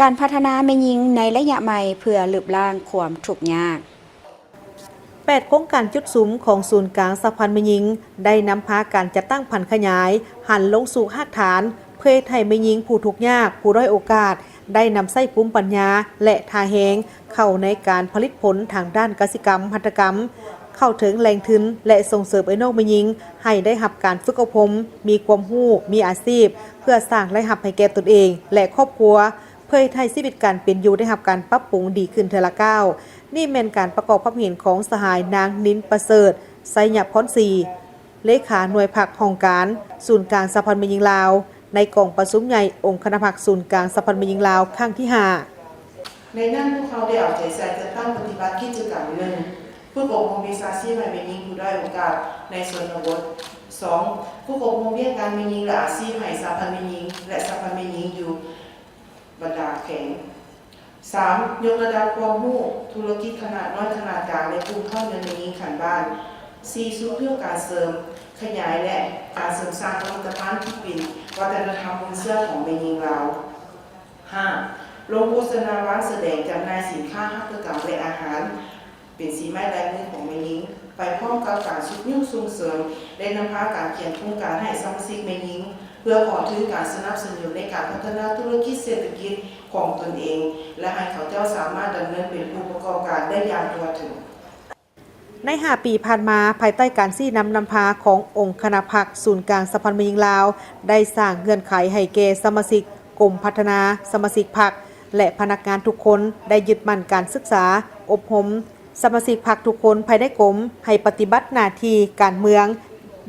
ການພັດທະນາແມ່ຍິງໃນໄລຍະໃໝ່ເພື່ອລຶບລ້າງຄວາມທຸກຍາກ. ແປດໂຄງການຈຸດສຸມຂອງສູນກາງສະຫະພັນແມ່ຍິງ ໄດ້ນຳພາການຈັດຕັ້ງຜັນຂະຫຍາຍຫັນລົງສູ່ຮາກຖານ ເພື່ອເຮັດໃຫ້ແມ່ຍິງຜູ້ທຸກຍາກ, ຜູ້ດ້ອຍໂອກາດ ໄດ້ນຳໃຊ້ພູມປັນຍາ ແລະ ທ່າແຮງເຂົ້າໃນການຜະລິດຜົນທາງດ້ານກະສິກຳ, ຫັດຖະກຳ, ເຂົ້າເຖິງແຫຼ່ງທຶນ ແລະ ສົ່ງເສີມເອື້ອຍນ້ອງແມ່ຍິງໃຫ້ໄດ້ຮັບການຝຶກອົບຮົມ, ມີຄວາມຮູ້, ມີອາຊີບ ເພື່ອສ້າງລາຍຮັບໃຫ້ແກ່ຕົນເອງ ແລະ ຄອບຄົວ. ເພື່ອເຮັດໃຫ້ຊີວິດການເປັນຢູ່ໄດ້ຮັບການປັບປຸງດີຂຶ້ນເທື່ອລະກ້າວ. ນີ້ແມ່ນການປະກອບຄວາມເຫັນຂອງສະຫາຍນາງ ນິນປະເສີດ ໄຊຍະພອນສີ ເລຂາໜ່ວຍພັກຫ້ອງການສູນກາງສະຫະພັນແມ່ຍິງລາວ ໃນກອງປະຊຸມໃຫຍ່ອົງຄະນະພັກສູນກາງສະຫະພັນແມ່ຍິງລາວ ຄັ້ງທີຫ້າ. ໃນນັ້ນພວກເຮົາໄດ້ເອົາໃຈໃສ່ຈັດຕັ້ງປະຕິບັດກິດຈະກຳ ໜຶ່ງ ຝຶກອົບຮົມວິຊາຊີບໃຫ້ແມ່ຍິງຜູ້ດ້ອຍໂອກາດໃນຊົນນະບົດ, ສອງ ຝຶກອົບຮົມວຽກງານແມ່ຍິງ ແລະ ອາຊີບໃຫ້ສະຫະພັນແມ່ຍິງ ແລະ ສະຫະພັນແມ່ຍິງຢູ່ ບັນດາແຂວງ. ສາມ ຍົກລະດັບຄວາມຮູ້ທຸລະກິດຂະໜາດນ້ອຍ, ຂະໜາດກາງ ແລະ ກຸ່ມເຂົ້າເງິນແມ່ຍິງຂັ້ນບ້ານ. ສີ່ ສືບເລື່ອງການເສີມຂະຫຍາຍ ແລະ ການເສີມສ້າງຜະລິດຕະພັນທີ່ເປັນວັດທະນະທຳມູນເຊື້ອຂອງແມ່ຍິງລາວ. ຫ້າ ລົງໂຄສະນາວາງສະແດງຈຳໜ່າຍສິນຄ້າຫັດຖະກຳ ແລະ ອາຫານ ເປັນສີໄມ້ລາຍມືຂອງແມ່ຍິງ ໄປພ້ອມກັບການຊຸກຍູ້ສົ່ງເສີມ ແລະ ນຳພາການຂຽນໂຄງການໃຫ້ສະມາຊິກແມ່ຍິງ ເພື່ອຂໍທຶນການສະໜັບສະໜູນໃນການພັດທະນາທຸລະກິດເສດຖະກິດຂອງຕົນເອງ ແລະ ໃຫ້ເຂົາເຈົ້າສາມາດດຳເນີນເປັນຜູ້ປະກອບການໄດ້ຢ່າງທົ່ວເຖິງ. ໃນຫ້າປີຜ່ານມາ, ພາຍໃຕ້ການຊີ້ນຳນຳພາຂອງອົງຄະນະພັກສູນກາງສະຫະພັນແມ່ຍິງລາວ ໄດ້ສ້າງເງື່ອນໄຂໃຫ້ແກ່ສະມາຊິກກົມພັດທະນາ, ສະມາຊິກພັກ ແລະ ພະນັກງານທຸກຄົນໄດ້ຍຶດໝັ້ນການສຶກສາອົບຮົມ. ສະມາຊິກພັກທຸກຄົນພາຍໃນກົມໃຫ້ປະຕິບັດໜ້າທີ່ການເມືອງ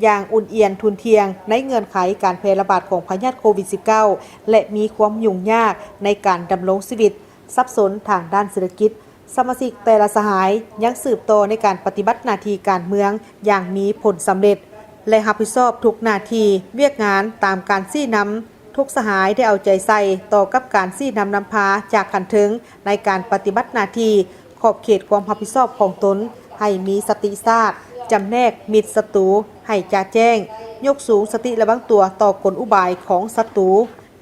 ຢ່າງອຸ່ນອຽນທຸ່ນທ່ຽງ ໃນເງື່ອນໄຂການແຜ່ລະບາດຂອງພະຍາດໂຄວິດສິບເກົ້າ ແລະ ມີຄວາມຫຍຸ້ງຍາກໃນການດຳລົງຊີວິດ, ສັບສົນທາງດ້ານເສດຖະກິດ. ສະມາຊິກແຕ່ລະສະຫາຍຍັງສືບຕໍ່ໃນການປະຕິບັດໜ້າທີ່ການເມືອງຢ່າງມີຜົນສຳເລັດ ແລະ ຮັບຜິດຊອບທຸກໜ້າທີ່ວຽກງານຕາມການຊີ້ນຳ. ທຸກສະຫາຍໄດ້ເອົາໃຈໃສ່ຕໍ່ກັບການຊີ້ນຳນຳພາຈາກຂັ້ນເທິງໃນການປະຕິບັດໜ້າທີ່, ຂອບເຂດຄວາມຮັບຜິດຊອບຂອງຕົນໃຫ້ມີສະຕິຊາດ, ຈຳແນກມິດສັດຕູໃຫ້ຈະແຈ້ງ, ຍົກສູງສະຕິລະວັງຕົວຕໍ່ກົນອຸບາຍຂອງສັດຕູ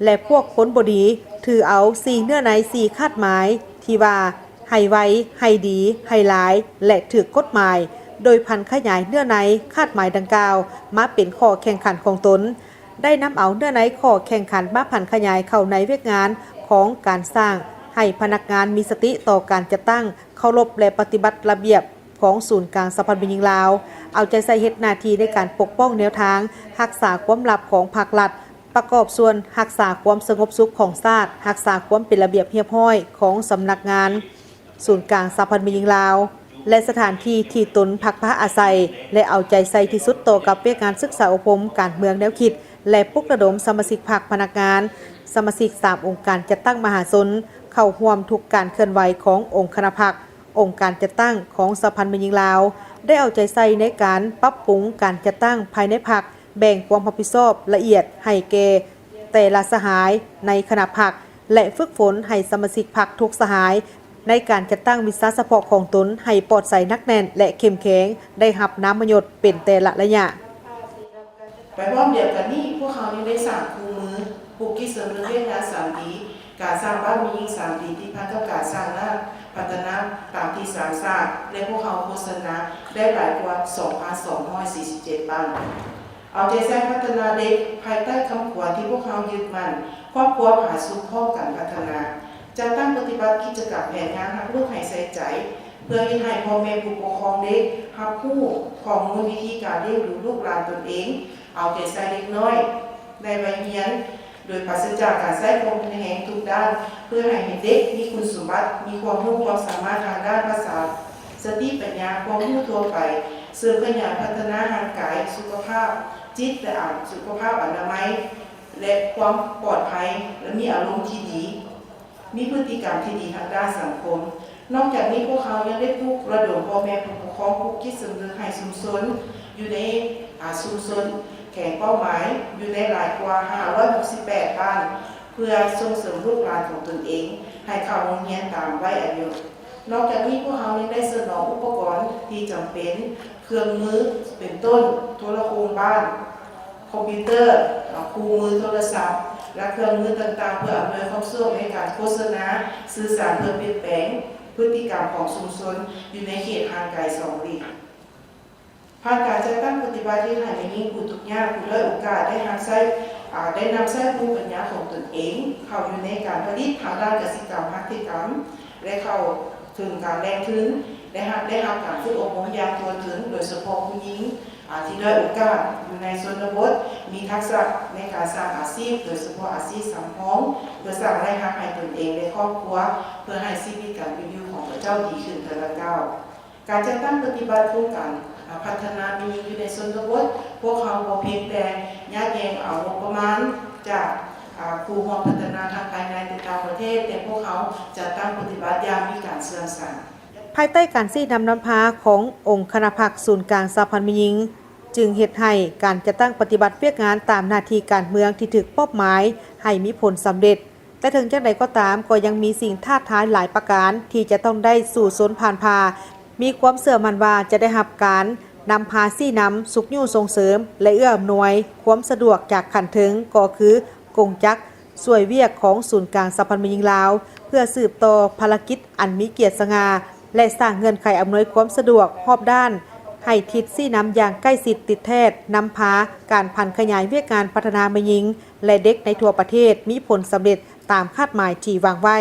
ແລະ ພວກຄົນບໍ່ດີ, ຖືເອົາສີ່ເນື້ອໃນສີ່ຄາດໝາຍທີ່ວ່າ ໃຫ້ໄວ, ໃຫ້ດີ, ໃຫ້ຫຼາຍ ແລະ ຖືກກົດໝາຍ, ໂດຍຜັນຂະຫຍາຍເນື້ອໃນຄາດໝາຍດັ່ງກ່າວມາເປັນຂໍ້ແຂ່ງຂັນຂອງຕົນ. ໄດ້ນຳເອົາເນື້ອໃນຂໍ້ແຂ່ງຂັນມາຜັນຂະຫຍາຍເຂົ້າໃນວຽກງານຂອງການສ້າງໃຫ້ພະນັກງານມີສະຕິຕໍ່ການຈັດຕັ້ງ, ເຄົາລົບ ແລະ ປະຕິບັດລະບຽບຂອງສູນກາງສະຫະພັນແມ່ຍິງລາວ, ເອົາໃຈໃສ່ເຮັດໜ້າທີ່ໃນການປົກປ້ອງແນວທາງຮັກສາຄວາມລັບຂອງພັກລັດ, ປະກອບສ່ວນຮັກສາຄວາມສະຫງົບສຸກຂອງຊາດ, ຮັກສາຄວາມເປັນລະບຽບຮຽບຮ້ອຍຂອງສຳນັກງານ ສູນກາງສະຫະພັນແມ່ຍິງລາວ ແລະ ສະຖານທີ່ທີ່ຕົນພັກພາອາໄສ ແລະ ເອົາໃຈໃສ່ທີ່ສຸດຕໍ່ກັບວຽກງານສຶກສາອົບຮົມການເມືອງແນວຄິດ ແລະ ປຸກລະດົມສະມາຊິກພັກ, ພະນັກງານ, ສະມາຊິກສາມອົງການຈັດຕັ້ງມະຫາຊົນ ເຂົ້າຮ່ວມທຸກການເຄື່ອນໄຫວຂອງອົງຄະນະພັກ, ອົງການຈັດຕັ້ງຂອງສະຫະພັນແມ່ຍິງລາວ, ໄດ້ເອົາໃຈໃສ່ໃນການປັບປຸງການຈັດຕັ້ງພາຍໃນພັກ, ແບ່ງຄວາມຮັບຜິດຊອບລະອຽດໃຫ້ແກ່ແຕ່ລະສະຫາຍໃນຄະນະພັກ ແລະ ຝຶກຝົນໃຫ້ສະມາຊິກພັກທຸກສະຫາຍ ໃນການຈັດຕັ້ງວິຊາສະເພາະຂອງຕົນໃຫ້ປອດໃສ, ໜັກແໜ້ນ ແລະ ເຂັ້ມແຂງ, ໄດ້ຮັບນາມມະຍົດເປັນແຕ່ລະໄລຍະ. ໄປພ້ອມດຽວກັນນີ້, ພວກເຮົາຍັງໄດ້ສ້າງຄູ່ມື, ຜູກຈິດເຊື່ອມເລື່ອງວຽກງານສາມດີ, ການສ້າງບ້ານແມ່ຍິງສາມດີ ຕິດພັນກັບການສ້າງໜ້າພັດທະນາຕາມທິດສາມສາດ ແລະ ພວກເຮົາໂຄສະນາໄດ້ຫຼາຍກວ່າສອງພັນສອງຮ້ອຍສີ່ສິບເຈັດບ້ານ. ເອົາໃຈໃສ່ພັດທະນາເດັກພາຍໃຕ້ຄຳຂວັນທີ່ພວກເຮົາຍຶດໝັ້ນ, ຄອບຄົວຜາສຸກພ້ອມກັນພັດທະນາ. ຈັດຕັ້ງປະຕິບັດກິດຈະກຳແຜນງານຮັກລູກໃຫ້ໃສ່ໃຈ ເພື່ອເຮັດໃຫ້ພໍ່ແມ່ຜູ້ປົກຄອງເດັກຮັບຮູ້ຂໍ້ມູນວິທີການລ້ຽງດູລູກຫຼານຕົນເອງ, ເອົາໃຈໃສ່ເດັກນ້ອຍໃນໄວຮຽນ ໂດຍປາສະຈາກການໃຊ້ຄວາມຮຸນແຮງທຸກດ້ານ, ເພື່ອໃຫ້ເດັກມີຄຸນສົມບັດ, ມີຄວາມຮູ້ຄວາມສາມາດທາງດ້ານພາສາ, ສະຕິປັນຍາ, ຄວາມຮູ້ທົ່ວໄປ, ເສີມຂະຫຍາຍພັດທະນາຮ່າງກາຍ, ສຸຂະພາບຈິດ ແລະ ອາ ສຸຂະພາບອະນາໄມ ແລະ ຄວາມປອດໄພ ແລະ ມີອາລົມທີ່ດີ, ມີພຶດຕິກຳທີ່ດີທາງດ້ານສັງຄົມ. ນອກຈາກນີ້, ພວກເຮົາຍັງໄດ້ປຸກລະດົມພໍ່ແມ່ຜູ້ປົກຄອງ, ປຸກຈິດສຳນຶກໃຫ້ຊຸມຊົນຢູ່ໃນ ອາ ຊຸມຊົນແຂວງເປົ້າໝາຍ ຢູ່ໃນຫຼາຍກວ່າຫ້າຮ້ອຍຫົກສິບແປດບ້ານ ເພື່ອສົ່ງເສີມລູກຫຼານຂອງຕົນເອງໃຫ້ເຂົ້າໂຮງຮຽນຕາມໄວອາຍຸ. ນອກຈາກນີ້, ພວກເຮົາຍັງໄດ້ສະໜອງອຸປະກອນທີ່ຈຳເປັນ, ເຄື່ອງມືເປັນຕົ້ນ ໂທລະໂຄ່ງບ້ານ, ຄອມພິວເຕີ, ຄູ່ມືໂທລະສັບ, ແລະ ເຄື່ອງມືຕ່າງໆ ເພື່ອອຳນວຍຄວາມສະດວກໃນການໂຄສະນາສື່ສານ ເພື່ອປ່ຽນແປງພຶດຕິກຳຂອງຊຸມຊົນຢູ່ໃນເຂດຫ່າງໄກສອງຫຼີກ. ຜ່ານການຈັດຕັ້ງປະຕິບັດ ເຮັດໃຫ້ແມ່ຍິງຜູ້ທຸກຍາກ, ຜູ້ດ້ອຍໂອກາດ ໄດ້ຮັບໃຊ້ ອາ ໄດ້ນຳໃຊ້ພູມປັນຍາຂອງຕົນເອງ ເຂົ້າຢູ່ໃນການຜະລິດທາງດ້ານກະສິກຳຫັດຖະກຳ ແລະ ເຂົ້າເຖິງການແຫຼ່ງທຶນ ໄດ້ຮັບ ໄດ້ຮັບການຝຶກອົບຮົມຢ່າງທົ່ວເຖິງ, ໂດຍສະເພາະຜູ້ຍິງ ອາ ທີ່ດ້ອຍໂອກາດຢູ່ໃນຊົນນະບົດ ມີທັກສະໃນການສ້າງອາຊີບ, ໂດຍສະເພາະອາຊີບສຳຮອງ ເພື່ອສ້າງລາຍຮັບໃຫ້ຕົນເອງ ແລະ ຄອບຄົວ ເພື່ອໃຫ້ຊີວິດການເປັນຢູ່ຂອງເຂົາເຈົ້າດີຂຶ້ນເທື່ອລະກ້າວ. ການຈັດຕັ້ງປະຕິບັດໂຄງການ ອາ ພັດທະນາແມ່ຍິງຢູ່ໃນຊົນນະບົດ, ພວກເຮົາບໍ່ພຽງແຕ່ຍາດແຍ່ງເອົາງົບປະມານຈາກ ອາ ຄູ່ຮ່ວມພັດທະນາທັງພາຍໃນ ແລະ ຕ່າງປະເທດ, ແຕ່ພວກເຮົາຈັດຕັ້ງປະຕິບັດຢ່າງມີການເຊື່ອມຊານ. ພາຍໃຕ້ການຊີ້ນຳນຳພາຂອງອົງຄະນະພັກສູນກາງສະຫະພັນແມ່ຍິງ ຈຶ່ງເຮັດໃຫ້ການຈັດຕັ້ງປະຕິບັດວຽກງານຕາມໜ້າທີ່ການເມືອງທີ່ຖືກມອບໝາຍໃຫ້ມີຜົນສຳເລັດ. ແຕ່ເຖິງຢ່າງໃດກໍຕາມ, ກໍຍັງມີສິ່ງທ້າທາຍຫຼາຍປະການທີ່ຈະຕ້ອງໄດ້ສູ້ຊົນຜ່ານຜ່າ. ມີຄວາມເຊື່ອໝັ້ນວ່າຈະໄດ້ຮັບການນຳພາຊີ້ນຳ, ຊຸກຍູ້ສົ່ງເສີມ ແລະ ເອື້ອອຳນວຍຄວາມສະດວກຈາກຂັ້ນເທິງ, ກໍຄືກົງຈັກຊ່ວຍວຽກຂອງສູນກາງສະຫະພັນແມ່ຍິງລາວ ເພື່ອສືບຕໍ່ພາລະກິດອັນມີກຽດສະຫງ່າ ແລະ ສ້າງເງື່ອນໄຂອຳນວຍຄວາມສະດວກຮອບດ້ານ ໃຫ້ທິດຊີ້ນຳຢ່າງໃກ້ຊິດຕິດແທດ, ນຳພາການຜັນຂະຫຍາຍວຽກງານພັດທະນາແມ່ຍິງ ແລະ ເດັກໃນທົ່ວປະເທດມີຜົນສຳເລັດຕາມຄາດໝາຍທີ່ວາງໄວ້.